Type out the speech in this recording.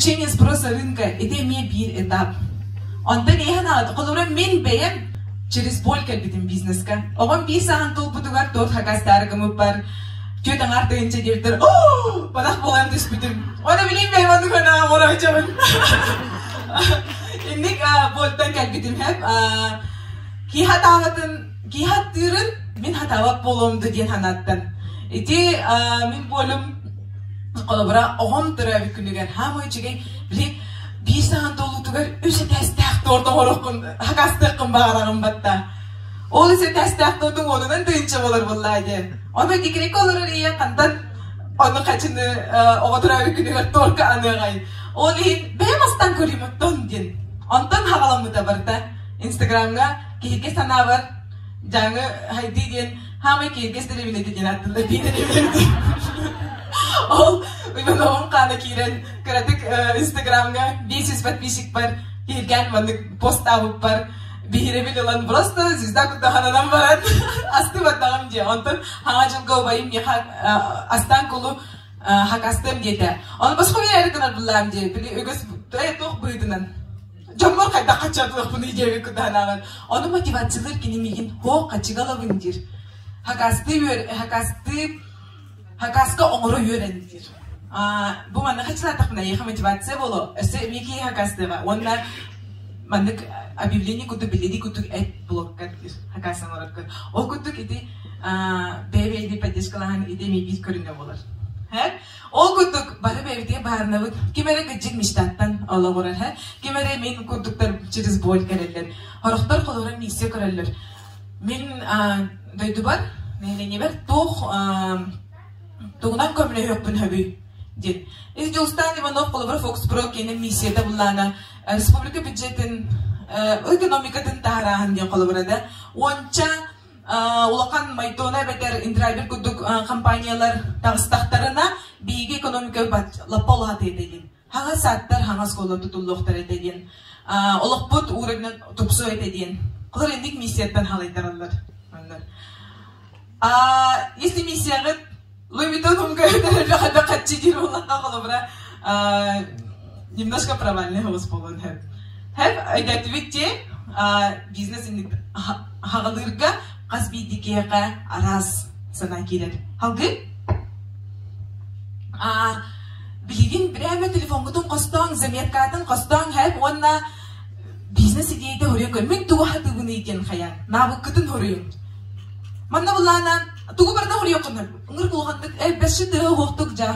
Изучение спроса рынка ити эмиэ биир этап. Онтон иэһэн аҕат, холобура мин бэйэм через боль кэлбитим бизнеска. Оҕом биир сааһын туолбутугар торт хакастаары гыммыппар түөрт аҥаар тыһыынча диэбиттэр, оо, бадах буолан түспүтүм. Оны билим бэйэм оннук санаам оҥоро Инник больтан кэлбитим хэп. Киһи хатаабатын, киһи хаттыырын мин хатаабат буолуом да диэн санааттан. Ити мин болум холобура оҕом төрөөбүт күнүгэр хаамай үчүгэй били биир саҥан туолуутугар үс этээстээх торт оҥоруоххун хакастыаххын баҕараҕын батта. Ол үс этээстээх тортуҥ уонунан тыһыынча буолар буоллаа диэн. Ону декреккэ олорор ийэ хантан ону хачыны оҕо төрөөбүт күнүгэр торка аныаҕай. Ол иһин бэйэм астан көрүүм оттон диэн. Онтон хаҕаламмыта барыта. Инстаграмҥа киһигэ санаабар Дьааҥы Хайдыы диэн хаамай киһиргэс дэриэбинэтэ диэн ааттыыллар биир дэриэбинэбит. Ол Ивановым хаана киирэн кыратык Инстаграмҥа 500 подписчикпар киһиргээн маннык постаабыппар биһирэбил ылан просто звезда куттахананан баран астыбаттаҕым дии. Онтон хаҥа дьылга убайым миэхэ астаан кулу хакастыам диэтэ. Ону босхо биэрээри гынар буллаам дии. Били үгүс туох быһыытынан дьоммор хайдах хаччатыахпыный диэбит кытаанаҕын. Ону мотивациялыыр кини миигин хоох хачыгалабын диир. Хакастыы үөр, хакастыы, хакаска оҥоро үөрэн диир. Бу манна хачылаатахпына эйиэхэ мотивация буолуо. Өссө эмиэ киһи хакастыаҕа. Уонна маннык объявление курдук билири курдук эт блокка диир хакас оҥороргор. Ол курдук ити бэйэ-бэйэни поддержкалаһан ити эмиэ биир көрүҥэ буолар. Ол курдук бары бэйэбитигэр баарынабыт. Ким эрэ кырдьык мечтаттан олоҕурар, һэ? Ким эрэ мин курдуктар через боль кэлэллэр. Сорохтор холобура миссия көрөллөр. Мин дойдубар, нэһилиэнньэбэр туох тугунан көмөлөһүөхпүн сөбүй диэн. Ис Дьулустаан Иванов холобура Фокс Про киэнэ миссията буллаана республика бюджетин экономикатын таһарааһын диэн холобура да уонча улахан Майдона эбэтэр Индрайвер курдук компаниялар таҕыстахтарына биһиги экономика лаппа улаатыа этэ диэн. Хаҥас сааттар хаҥас оскуола тутуллуохтар этэ диэн. Олохпут уровнен тупсуо этэ диэн. Олор инник миссияттан халайтараллар. Если миссияҕыт Луи Vuitton хаччы диир буоллахха холобура немножко провальный соҕус буолуон сөп. Хэп өйдөөтүбүт дии бизнес хаҕалыырга хас биирдии киһиэхэ араас санаа киирэр. Халгыы? Билигин бирээмэ телефоҥҥутун хостоон, заметкатын хостоон хэп уонна бизнес идеята хоруйан көр. Мин тугу хатыыбыный диэн хайаан. Наабыккытын хоруйуҥ. Манна булаана тугу барыта хоруйуоххун ыҥыр кулуханнык элбэши тыһы уохтук дьаа.